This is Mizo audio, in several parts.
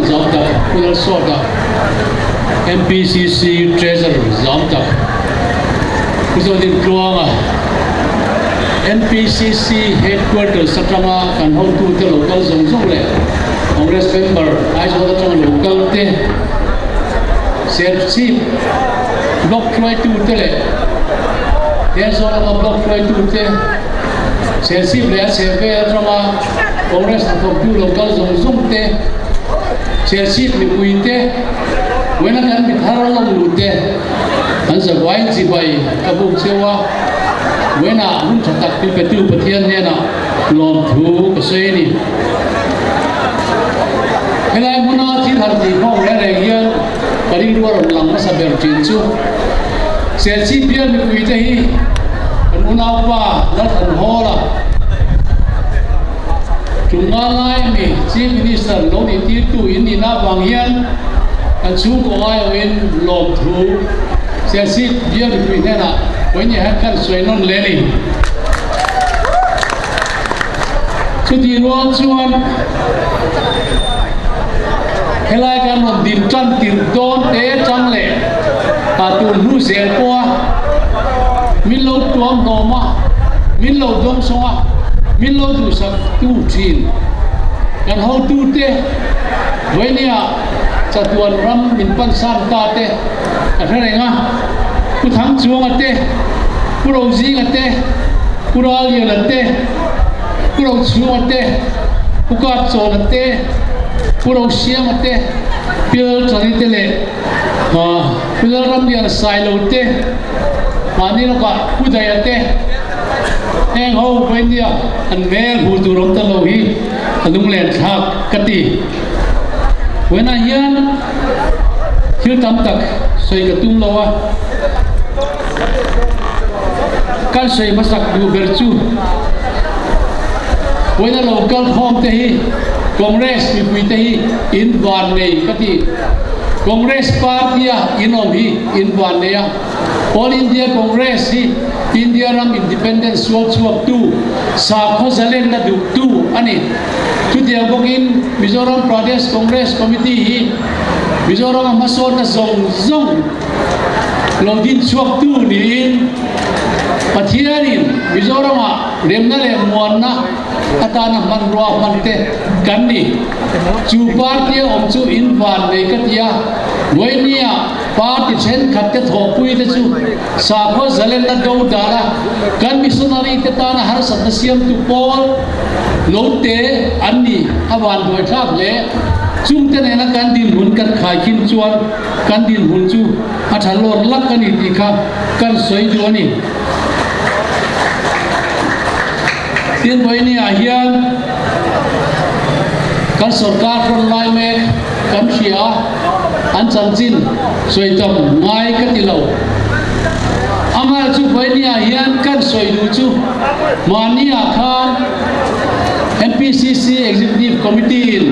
President zam tak Pu Lalsawta, MPCC Treasurer zam tak Pu Zodintluanga, MPCC Headquarters atanga kan hotute lo kal zawng zawng leh Congress member Aizawl atanga lo kal te, Serchhip Block hruaitute leh Thenzawl lama Block hruaitute, Serchhip leh a chhehvel atanga Congress hnathawktu lo kal zawng zawng te, Serchhip mipui te, Wena kan mi thar lawm lu te an zavai chibai ka buk cheu a, Wena hun tha tak min petu Pathian hnenah lawmthu ka sawi a ni. Helai hmuna thil han tih khawm reng reng hian ka rilru a rawn lang hmasa ber thin chu Serchhip bial mipui te hi kan unaupa Lalthanhawla Tumnga lai ami Chief Minister lo nih tirtu in nihna avang hian kan chhungkaw aiawhin lawmthu Serchhip bial mipui hnenah vawiin hian kan sawi nawn leh a ni. Chutih rual chuan helai kan rawn din tan tirh dawn te tang leh ah tun hnu zel pawh a min lo tuam hlawm a, min lo dawng sawng a, min lo duhsak tu thin kan hotute vawinia chatuan ram min pansan ta te ka hre reng a, Pu Thangchuanga te, Pu Rozinga te, Pu Ralliana te, Pu Rochhunga te, Pu Kapchawna te, Pu Rosiama te, Pi Lalchani te leh Pu Lalramliana Sailo te, mahni lawkah Pu Daia te, heng ho vawinia an hmel hmuh tur awm ta lo hi a lunglen thlak ka ti. Vawiinah hian thil tam tak sawi ka tum lo a, kan sawi hmasak duh ber chu vawiina lo kal khawm te hi Congress mipui te hi in van nei ka ti. Congress party a in awm hi in van nei a, All India Congress hi India ram independence sual chhuaktu, sakhaw zalenna duhtu a ni. Chutiang bawkin Mizoram Pradesh Congress Committee hi Mizorama hmasawnna zawng zawng lo din chhuaktu niin Pathianin Mizorama remna leh muanna atana hmanrua hman te kan ni. Chu party a awm chu in van nei ka ti a, Vawinia party thenkhat te thawhpui te chu sakhaw zalenna do dala kan missionary te tana harsatna siamtu pawl Lo te an ni a vanduai thlak hle. Chungte nena kan dinhmun kan khaikhin chuan kan dinhmun chu a tha lawr lak a ni tih kha kan sawi duh a ni. Tin, vawinia hian kan sorkar hrawn lai mek kan hria a, an chanchin sawi tam ngai ka ti lo. Amah chu vawinia hian kan sawi duh chu mahnia khan MPCC Executive Committee in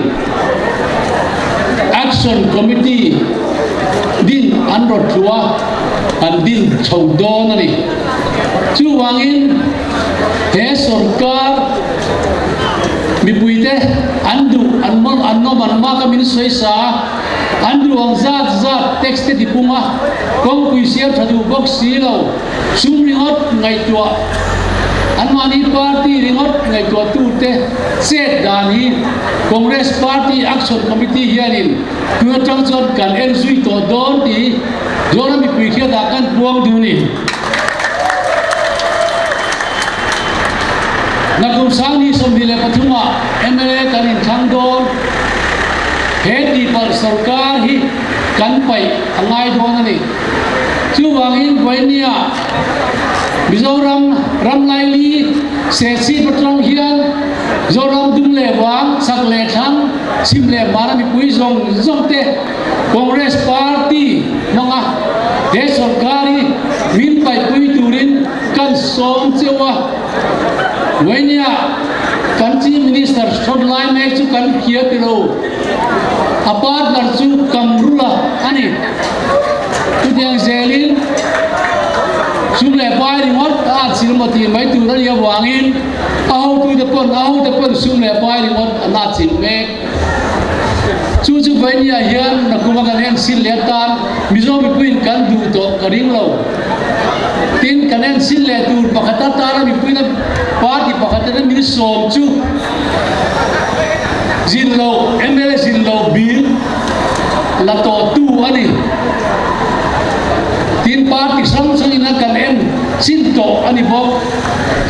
Action Committee din an rawt thlu a, an din chho dawn a ni. Chuvangin he sorkar mipuite an duh an an nawm an mak a min sawi sa a, an duh ang zat zat tax te tipung a, kawngpui siam tha duh bawk si lo. Sum ringawt ngaihtuah, anmahni party ringawt ngaihtuahtute chet dan hi Congress Party Action Committee hianin tun atang chuan kan en zui tawh dawn tih Zoram mipui hriatah kan puang duh a ni. Nakum Sangni 23 ah mla kan inthlang dawn. He tihpalh sorkar hi kan paih a ngai dawn a ni. Chuvangin Vawinia Mizoram ram laili Serchhip atang hian Zoram dum leh vang, chak leh thlang, chhim leh hmara mipui zawng zawng te Congress Party hmanga he sorkar hi min paihpui turin kan sawm cheu a. Vawinia kan Chief Minister hrawn lai mek chu kan hria ti lo, a partner chu Kamrula a ni. Chutiang zelin sum leh pai ringawt a at sil maw tih mai tur a nih avangin a hotute pawn a hote pawn sum leh pai ringawt an at sil mek. Chu chu Vainiah hian nakuma kan enchhin leh atan Mizo mipuiin kan duh tawh ka ring lo. Tin, kan enchhin leh tur pakhat atana mipuiin party pakhatin min sawm chu zin lo mla zin lo bill la tawh tu a ni. Tin, party hrang hrangin a kan en chin tawh a ni bawk.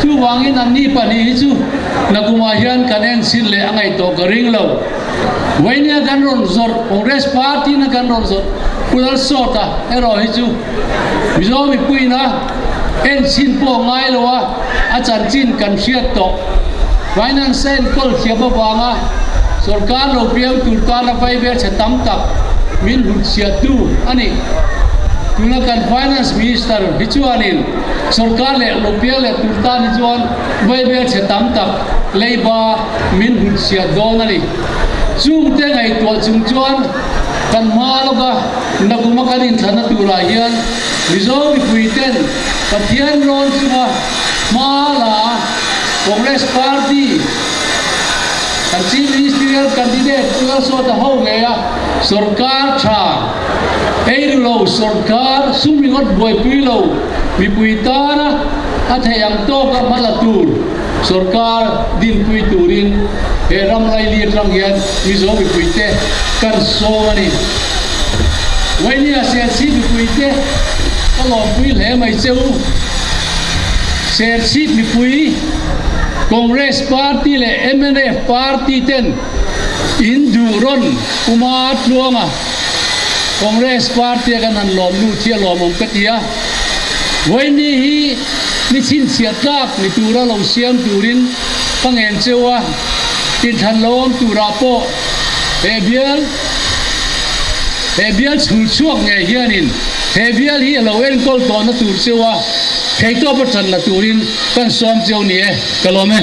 Chuvangin anni pahnih hi chu nakumah hian kan enchhin leh a ngaih tawh ka ring lo. Vainia kan rawn zawrh, Congress party na kan rawn zawrh Pu Lalsawta erawh hi chu Mizo mipuiin a enchhin pawh ngai lo a, a chanchin kan hriat tawh. Finance a enkawl thiam avanga sorkar lo piang tur tana vaivel chhe tam tak min hlutchhiattu a ni. Tuna kan Finance Minister hi chuanin sorkar leh lo piang leh tur tan hi chuan vaivel chhe tam tak leiba min hlutchhiat dawn a ni. Chungte ngaihtuah chung chuan kan hma lawka nakuma kan inthlanna turah hian Mizo mipuiten Pathian rawn chunga hma la Congress Party kan Chief Ministerial Candidate Pu Lalsawta ho ngeia sorkar tha ei ru lo sorkar sum ringawt buaipui lo mipui tana a theih ang tawka hma la tur Sorkar dinpui turin he ram laili atang hian Mizo mipuite kan sawm a ni. Vainia Serchhip mipuite ka lawmpui hle mai che u. Serchhip mipui Congress Party leh mnf Party ten in duh rawn Uma Tluanga Congress Party a kan han lawm lut hi a lawmawm ka ti a. Vaini hi ni chhinchhiah tlak ni tura lo siam turin ka ngen cheu a, inthlan lo awm turah pawh he bial he bial chhul chhuak ngei hianin he bial hi a lo enkawl tawhna tur cheu a, theihtawp a tan la turin kan sawm cheu ni e, ka lawm e.